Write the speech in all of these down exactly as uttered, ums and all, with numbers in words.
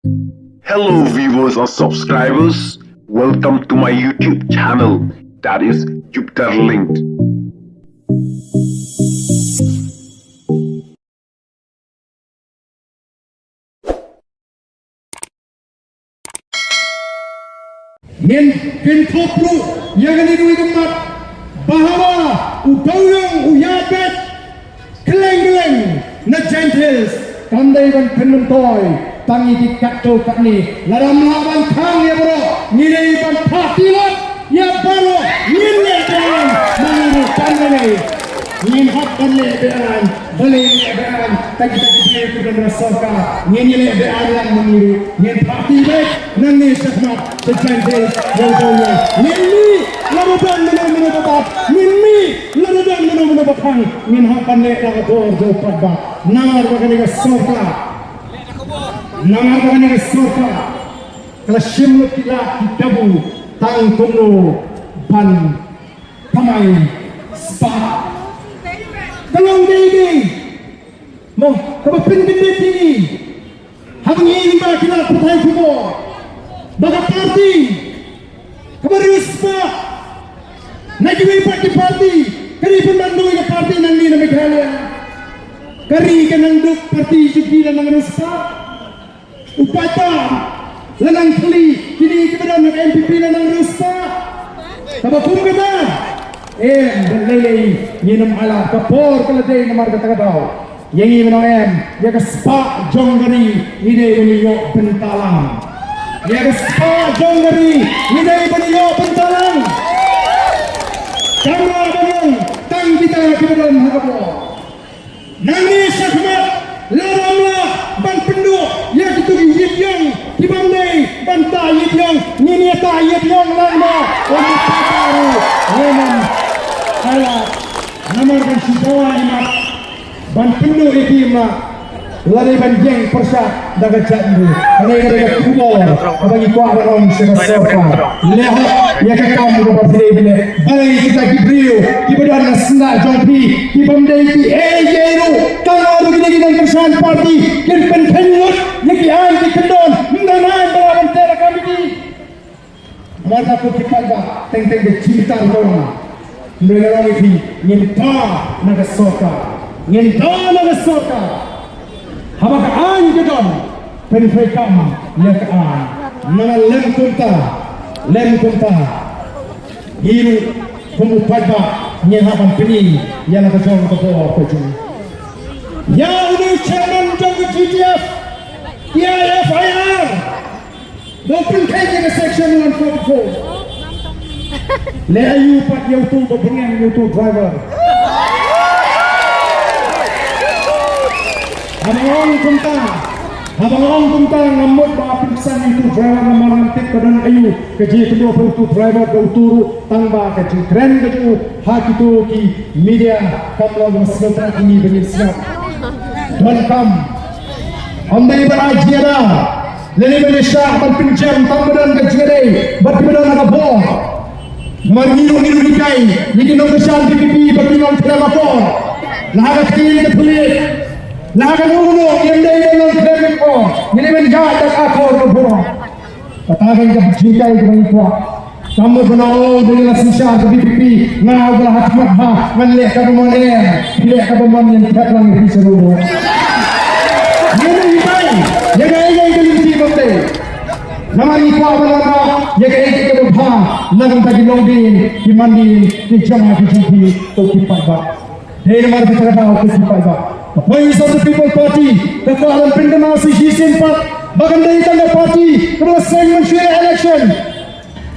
Hello, viewers and subscribers. Welcome to my YouTube channel, that is Jupiter Linked. Ngin kynthoh ruh ïa kane kawei ka mat ba haba u Dewïong u ïaid beit kylleng kylleng na Jaintia Hills, kam dei ban pynmyntoi tang ïa ki katto katne. Lada ym lah ban khang ïa baroh, ngi dei ban phah tilot ïa baroh. Ngin leh beaiñ, ma ngi ruh kam dei. Ngin hap ban leh beaiñ, balei leh beaiñ? Tang kita ki briew ki don ha sorkar. Ngin ïaleh beaiñ lang ma ngi ruh. Ngin phah tilot nangne shakhmat. Te Jaintia Hills, ïa u Dewïong. Ngin mih lada don mano mano ba bat. Ngin mih lada don mano mano ba khang. Ngin hap ban leh da ka bor jong u paidbah. Namar ba kane ka sorkar, namar ba kane ka sorkar ka la shim lut ki lad ki kabu tang kumno ban kamai spah. Ka long dei dei mo kaba pynkyndit ïa ngi. Haba ngi ïohi ba ki lad pathai khubor ba ka party kaba riewspah na kiwei pat ki party ka ri pynban dei ka party nangne na Meghalaya. Ka ri ka nang duk, party jong ki la nang riewspah. U paidbah la nang thylli, kine kiba don ha N P P la nang riewspah. Kaba kum kata, em, balei lei ngin ym ailad? Ka por ka la dei namar kata ka daw. Ïa ngi mynno em, ïa ka spah jong ka ri ngi dei ban ïoh bynta lang. Ïa ka spah jong ka ri ngi dei ban ïoh bynta lang. Kam lah ban long tang kita kiba don ha ka bor. Nangne shakhmat, lada ym lah ban pynduh ïa kito ki ïit ïong kibym dei ban tah ïit ïong, ngin ïa tah ïit ïong lang mo. Wan ïa tah ruh ngin ym ailad. Namar ban shu dawa ïa mat, ban pynduh ïa ki mat, lane ban ïeng pyrshah da ka jaitbynriew. Kane ka dei ka khubor kaba ngi kwah ban ong sha ka sorkar. Leh hok ïa ka kam kaba phi dei ban leh. Balei kita ki briew kiba don ha syndah jong phi, kibym dei kiei kiei ruh, tang ruh kine ki nongkyrshan party, kin pynkheiñ lut ïa ki aiñ ki kyndon, ym don aiñ ba lah ban teh da ka miti. Namar kata ko ki paidbah, teng teng ka jingbitar ka long. Hynrei nga ong ïa phi, ngin tah na ka sorkar. Ngin tah na ka sorkar. Haba ka aiñ ka don, pyntreikam ïa ka aiñ. Namar lym kumta, lym kumta, ngi ruh kum u paidbah ngin hap ban pyni ïa la ka jong ka bor ka jong. Ïa une u chairman jong ka G T F, T I F I R. Ba u pynkheiñ ïa ka section one forty-four. Leh aïu pat ïa uto ba byrngem ïa uto u driver? Haba nga ong kumta, haba nga ong kumta, ngam mut ba pynsan ïa uto u driver namar ngam tip ba don aïu ka jingïakynduh ba uto u driver ba uto ruh tang ba ka jingkren ka jong u ha kito ki media kam long ba sngewtynnat ïa ngi ba ngin sngap. Donkam. Ym dei ban ai jingïada lane ban ïashah ban pynjem tang ba don ka jingïadei bad kiba don ha ka bor. Namar ngi ruh ngi ruh ngi hikai ïa ki nongkyrshan V P P ba ki long khlem akor. La ha ka ktien ka thylliej, la ha kano kano, ngim dei ban long khlem akor, ngi dei ban ïaid da ka akor ka bor. Kata ka dei ka jinghikai kaba ngi kwah. Ka mut ba nga ong ba ngi la synshar ka V P P, nga uba la ha khmat bha, ngan leh kaba mon, eh, phi leh kaba mon, ngan thep lang ïa phi sha ruh. Ngin ym hikai ïa kaei kaei ka lynti bymdei. Namar ngi kwah ban wanrah ïa kaei kaei kaba bha na ka bynta ki longdien, ki mandien, ki jong nga ki jong phi, to ki paidbah. Dei namar kata ka daw ka jingpynbna ka Voice of the People Party ka kwah ban pynkynmaw sa shisien pat ba kan dei tang ka party kaba la seng mynshuwa election.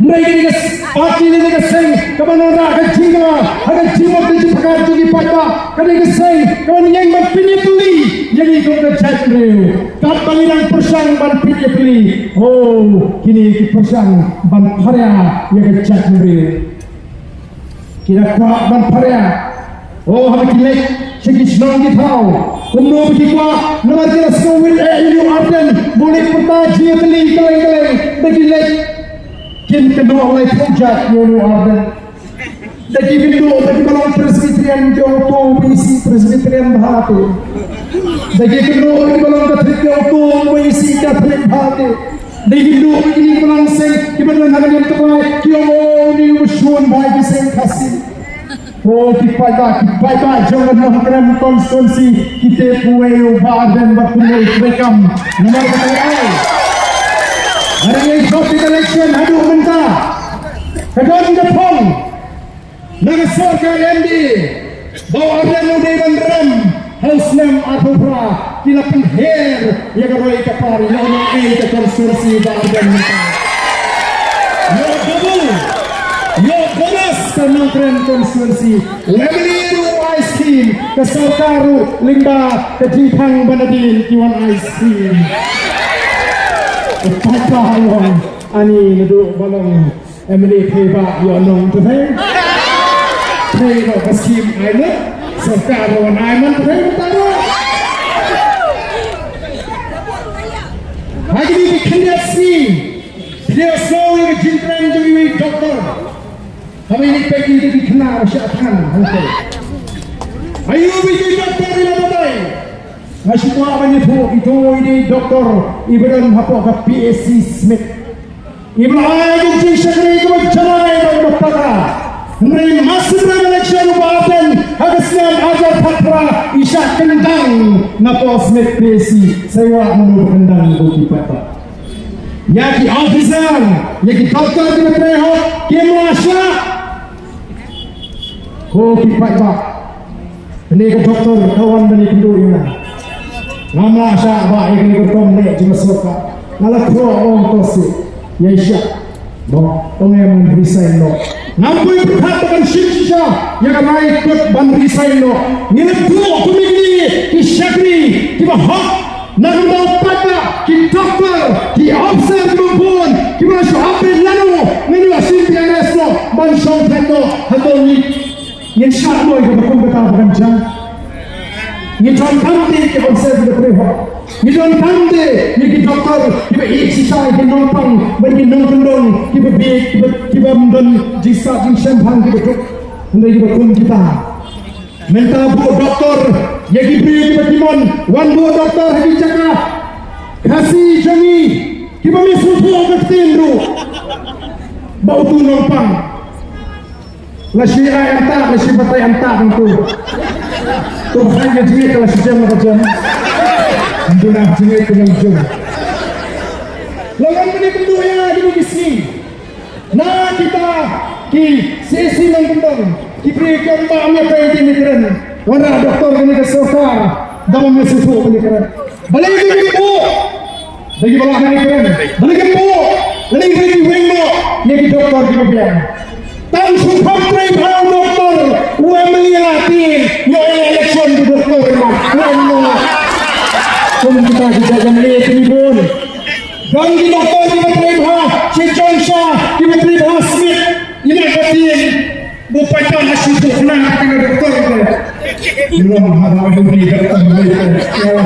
Hynrei ka dei ka party ne ka seng kaba wanrah ka jingkynmaw ha ka jingmut ka jingpyrkhat jong ki paidbah. Ka dei ka seng kaba ïeng ban pynïatylli ïa ngi kum ka jaitbynriew. Katba ngi dang pyrshang ban pynïatylli, oh, kine ki pyrshang ban pharia ïa ka jaitbynriew. Ki da kwah ban pharia. Oh, haba ki leit sha ki shnong ki thaw, kumno ba ki kwah, namar ki la sngewwit ïa u Ardent ba u leit pyrta jingïatylli kylleng kylleng. Da ki leit, kin kynnoh lai phew jait ïa u Ardent. Da ki kynnoh ba ki ba long president Presbyterian ki ong to ba isih Presbyterian bha te. Da ki kynduh kiba long Catholic ki ong to ba isih Catholic bha te. Da ki kynduh kiba long seng kiba don ha ka niam Trai ki ong, o, une u shun bha ïa ki seng Khasi. O ki paidbah, ki paidbah jong ka Nongkrem constituency, ki tip uwei u Bah Ardent bad kumno u treikam. Namar kata ka daw, ha ri ngi jop ïa ka election haduh mynta, ka don ka phong na ka sorkar M D A ba u Ardent u dei ban rem ha u snem arphew phra. Ki la pynher ïa ka roi ka par, ïa u nongei ka constituency Bah Ardent mynta. Ïoh double, ïoh bonus ka Nongkrem constituency. U M L A ruh u ai skim, ka sorkar ruh lyngba ka jingkhang ba nadien ki wan ai skim. U paidbah u ong, ani naduh ba long M L A phi ba ïoh nong tu phi. Phi ïoh ka skim ai lut, sorkar ruh wan ai man tu phi mynta ruh. Ha kine ki khyndiat sngi phi ïoh sngew ïa ka jingkren jong iwei i doktor. Haba ïa peit ïa ki khynnah ba shah thngan hangtei. Aïu ba ïa ki doktor i la batai? Nga shu kwah ban ïathuh, ito i dei i doktor iba don hapoh ka P H C Smit. Iba la ai ka jingshakri kaba janai bad kaba paka. Hynrei ma sdang election u Bah Ardent ha ka snem arhajar khatphra i shah kyndang napoh Smit P H C. Sa ïa wad mano ba kyndang, ko ki paidbah. Ïa ki officer, ïa ki doktor kiba trei hok kim lah shah. Ko ki paidbah, kane ka doktor ka wan ban ïakynduh ïa nga. Ngam lah shah bah ïa kane ka rukom leh jong ka sorkar. Nga la khroh, ong to seh, ïa shah. Mo, ong em, resign noh. Ngam poi pyrkhat ba kan shim shisha ïa ka High Court ban resign noh. Ngi la duh kum kine ki shakri kiba hok. Na ka bynta u paidbah, ki doktor, ki officer kiba bun, kiba la shu upgrade lano, ngin ïoh shim P R S noh ban shong thait noh. Hato ngi, ngin shah noh ïa kaba kum kata ba kan jam? Ngi donkam de ïa ki officer kiba trei hok. Ngi donkam de ïa ki doktor kiba ïeit shisha ïa ki nongpang bad ki nongkyndong kiba bieit, kiba, kiba ym don jingstad jingshemphang, kiba duk. Hynrei kiba kum kita, mynta buh doktor ïa ki briew kiba ki mon, wan buh doktor ha ki jaka Khasi jong ngi, kiba me sngewthuh ka ktien ruh ba utu nongpang. La shi ai anta, la shi batai anta nangtu. To ba khlaiñ ka jingngeit, la shi jem, la ka jem. Ndu na jingngeit ka jong jong. La wan mynne kynduh ïa kine ki sngi. Na kita ki C S C nongkyndong, ki briew ki ong ba ym ïa peit ïa ki kren. Wanrah doktor kane ka sorkar, da ym ïa sngewthuh ïa ki kren. Balei ki buh? Da kiba lah ban ïa kren. Balei ki buh? Lane balei ki weng noh ïa ki doktor kiba biang? Tang shu kham trei bha u doktor, u M L A la tieng, ïoh ïa election u doktor ma. Weng noh. Kum kita ki jait M L A ki bun. Don ki doktor kiba trei bha, shi jong sha kiba trei bha Smit, ïa ka tieng, bu paidbah ha shu suk na kiba doktor ko. Long haba u doktor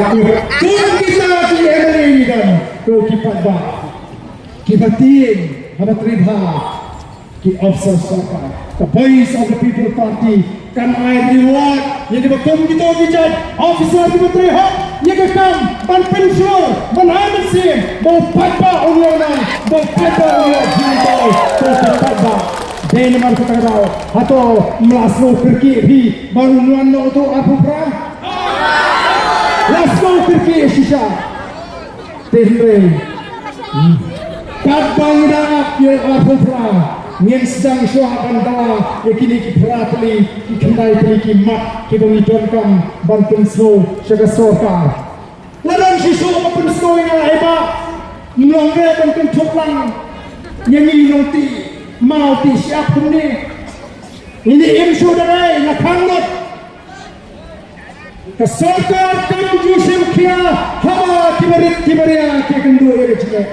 ko. Kum kita ki M L A ngi don, to ki paidbah kiba tieng haba trei bha. Ki officer sorkar, ka Voice of the People Party kan ai reward ïa kiba kum kito ki jait officer kiba trei hok ïa ka kam ban pynshlur, ban ai mynsiem ba u paidbah un ïoh nang, ba u paidbah un ïoh jingmyntoi. To u paidbah, dei namar kata ka daw hato ym lah sngew kyrkieh phi ba un wan noh uto arphew phra? Lah sngew kyrkieh shisha. Te hynrei katba ngi da ap ïa u arphew phra, ngin sdang shuwa ban da ïa kine ki phra tylli, ki khyndai tylli ki mat kiba ngi donkam ban pynsngew sha ka sorkar. La don shisha ba pynsngew ïa nga, eh bah, ym long re ban kynthup lang ïa ngi nongtih maw tih shyiap kumne. Ngi im shuh da dei na khang ngut. Ka sorkar kam ju shim khia haba ki barit ki baria ki kynduh ïa ka jingeh.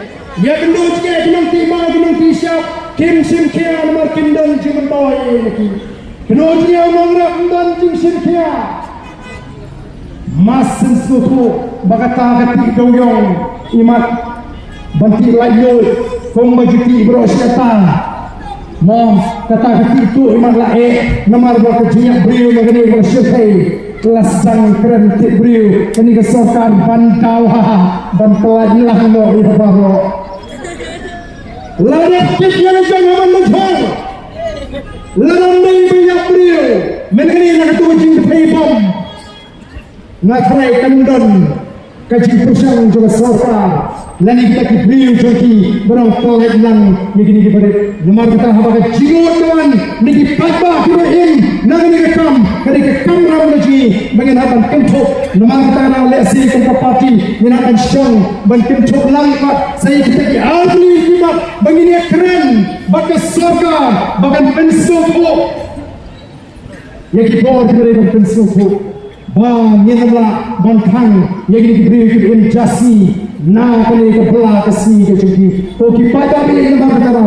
Ïa kynduh jingeh ki nongtih maw ki nongtih shyiap kim shim khia namar kim don jingmyntoi ïa ki. Kynduh jingeh u nongrep ym don jingshim khia. Mas sngewthuh ba kata ka tih dewiong imat ban tih laitluid kumba ju tih baroh shi katta. Mo, kata ka tip tu imat la eh, namar ba ka jingïap briew na kane ka shirkhei. La sdang kren tip briew, kane ka sorkar ban daw ha, ban pynlait lang noh ïa baroh. La dep kit ïa la jong ha man mynta. La dang dei ba ïap briew. Mynta kane na katu ka jingpynbom. Nga tharai kam don ka jingpyrshang jong ka sorkar lane kita ki briew jong ki ba dang pynlait lang ïa kine ki barit. Namar kata haba ka jingmut ka wan na ki paidbah kiba im na kane ka kam, ka dei ka kamram na jong ngi ba ngin hap ban kynthup. Namar kata nga lehse kum ka party ngin hap ban shong ban kynthup lang bad sa ïa kita ki artylli ki mat ba ngin ïa kren bad ka sorkar ba kan pynsngewthuh. Ïa ki bor kiba dei ban pynsngewthuh ba ngin ym lah ban khang ïa kine ki briew kiba im jasngi na kane ka bylla ka sngi ka jong ki. Ko ki paidbah ba ïeit, namar kata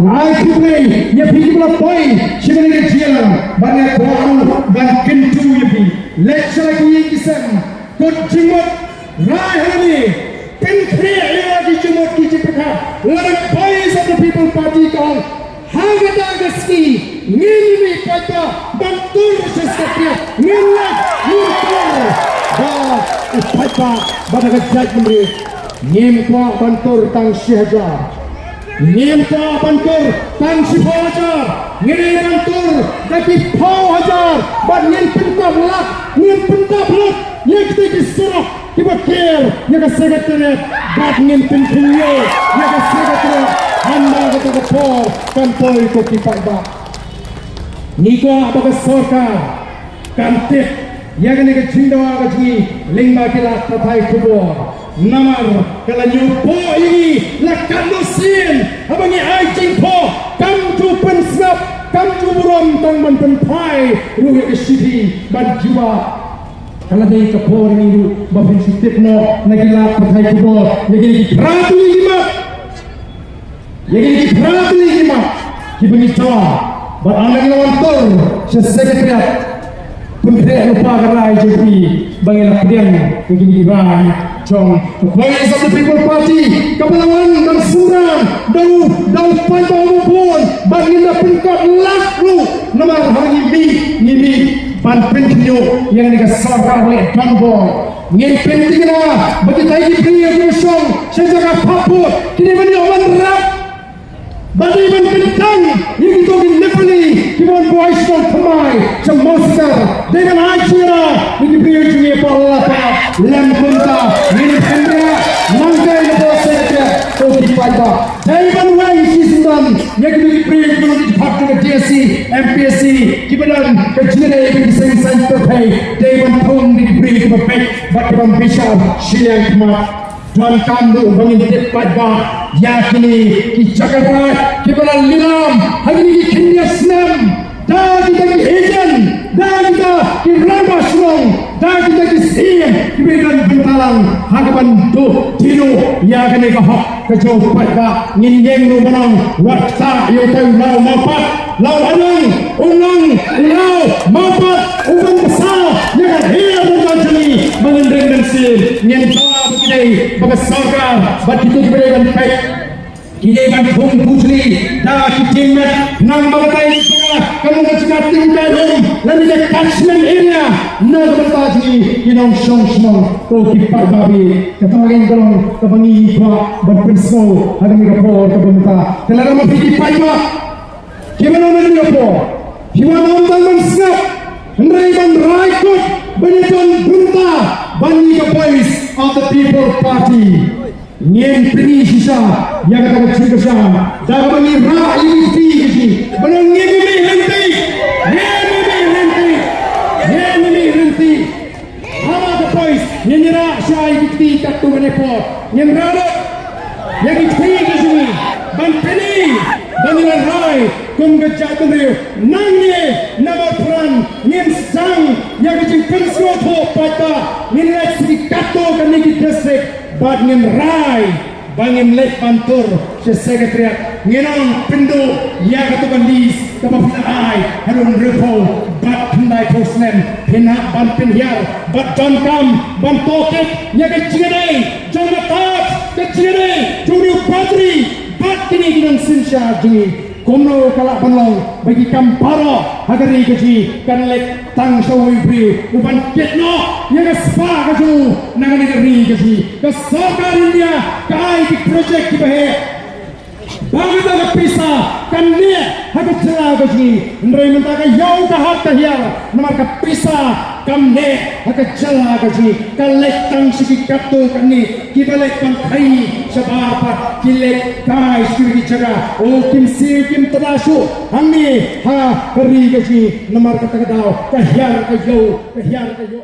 nga ai khublei ïa phi kiba la poi sha kane ka jingïalang bad nga kwah ruh ban kyntu ïa phi, leit sha la ki ïing ki sem, kut jingmut, rai ha lade, pynkhreh ïa la ki jingmut ki jingpyrkhat. Lada Voice of the People Party ka ong, ha kata ka sngi ngin ïa mih paidbah ban tur sha Secretariat, ngin leit ngin tur. Ba i paidbah ba na ka jaitbynriew ngim kwah ban tur tang shi hajar. Ngim kwah ban tur tang shiphew hajar, ngi dei ban tur da ki phew hajar bad ngin pyntap lad, ngin pyntap lad ïa kita ki surok kiba ker ïa ka Secretariat bad ngin pynkynñiuh ïa ka Secretariat hynda kata ka por kan poi, ko ki paidbah. Ngi kwah ba ka sorkar kan tip ïa kane ka jingdawa ka jong ngi lyngba ki lad pathai khubor. Namar ka la ñiewpoh ïa ngi la katno sien haba ngi ai jingthoh, kam ju pynsngap, kam ju burom tang ban pynphai ruh ïa ka shithi ban jubab. Ka la dei ka por ïa ngi ruh ba phin shu tip noh na ki lad pathai khubor ïa kine ki phra tylli ki mat. Ïa kine ki phra tylli ki mat kiba ngi dawa bad ynda ngi la wan tur sha Secretariat, pynkhreh lypa ka rai jong phi ba ngi la pdiang ïa kine ki rai jong ka Voice of the People Party kaba la wan ban synran da u, da u paidbah uba bun bad ngin da pynkot lad ruh. Namar haba ngi mih, ngi mih ban pynkynñiuh ïa kane ka sorkar leh donbor. Ngin pynthikna ba kita ki briew kiba shong sha jaka pap vote ki dei ban ïoh ban rap. Ba dei ban kyntang ïa kito ki Nepali kiba wan buhai shnong thymmai sha Mawsitar. Dei ban ai jingïarap ïa ki briew jong ngi hapoh Lalpa. Lem kumta ngin pynbna nangta ïa ka Secretariat, ko ki paidbah. Dei ban weng shisyndon ïa kito ki briew kiba long ki hok jong ka D S C, M P S C, kiba don ka jingïadei bad ki seng saiñ pyrthei. Dei ban thung ïa ki briew kiba beit bad kiba bishar shiliang khmat. Donkam ruh ba ngin tip paidbah ïa kine ki jaka raid kiba la lilam ha kine ki khyndiat snem da kita ki agent, da kita ki rangbah shnong, da kita ki syiem kiba don bynta lang ha kaban duh thiew ïa kane ka hok ka jong u paidbah. Ngin ïeng ruh ban ong, wat ktah ïa utai u Law Mawpat. Law Hanang, u nang u Law Mawpat u ban bsa ïa ka hiar bynta jong ngi ba ngin ring mynsiem. Ngin dawa ba ki dei ba ka sorkar bad kito kiba dei ban peit ki dei ban thung pujli da ki jingmet, khnang ba katai ka jaka kan long ka jaka tyngkai lum lane ka catchment area na ka bynta jong ngi ki nongshong shnong. Ko ki paidbah, kata ka long kaba ngi kwah ban pynsngew ha kane ka por kaba mynta. Te lada ma phi ki paidbah kiba nang na kane ka por, phi wan ym tang ban sngap hynrei ban rai kut ban ïadon bynta ban ïa ka Voice of the People Party. Ngin pyni shisha ïa kata ka jingkyrshan da kaba ngi rah ïa ki kti ki jong ngi. Ba nang ngin ym mih lynti, ngin ym mih lynti, ngin ym mih lynti. Ha la ka Voice ngin ïarah sha ïa ki kti katto katne por. Ngin rah lut ïa ki kti ki jong ngi ban pyni ba ngi la rai kum ka jaitbynriew. Nangne na Marpyrshah ngin sdang ïa ka jingpynsngewthuh paidbah, ngin leit sha ki katto katne ki district bad ngin rai ba ngin leit ban tur sha Secretariat. Ngin ong pynduh ïa kato ka list kaba phi la ai haduh hynriewphew bad khyndaiphew snem, phin hap ban pynhiar bad donkam ban tohkit ïa ka jingïadei jong ka tad, ka jingïadei jong u padri bad kine ki nongsynshar jong ngi. Kumno ka lah ban long ba ki kam baroh ha ka ri ka jong ngi kan leit tang sha uwei u briew u ban kit noh ïa ka spah ka jong u na kane ka ri ka jong ngi. Ka sorkar India ka ai ki project kiba heh ba kata ka pisa kan neh ha ka jylla ka jong ngi. Hynrei mynta ka ïew ka hat ka hiar namar ka pisa kam neh ha ka jylla ka jong ngi. Ka leit tang sha ki katto katne kiba leit ban khaii shabar pat, ki leit kai sha ki jaka. O kim siew kim tada shuh hangne ha ka ri ka jong ngi namar kata ka daw ka hiar ka ïew, ka hiar ka ïew.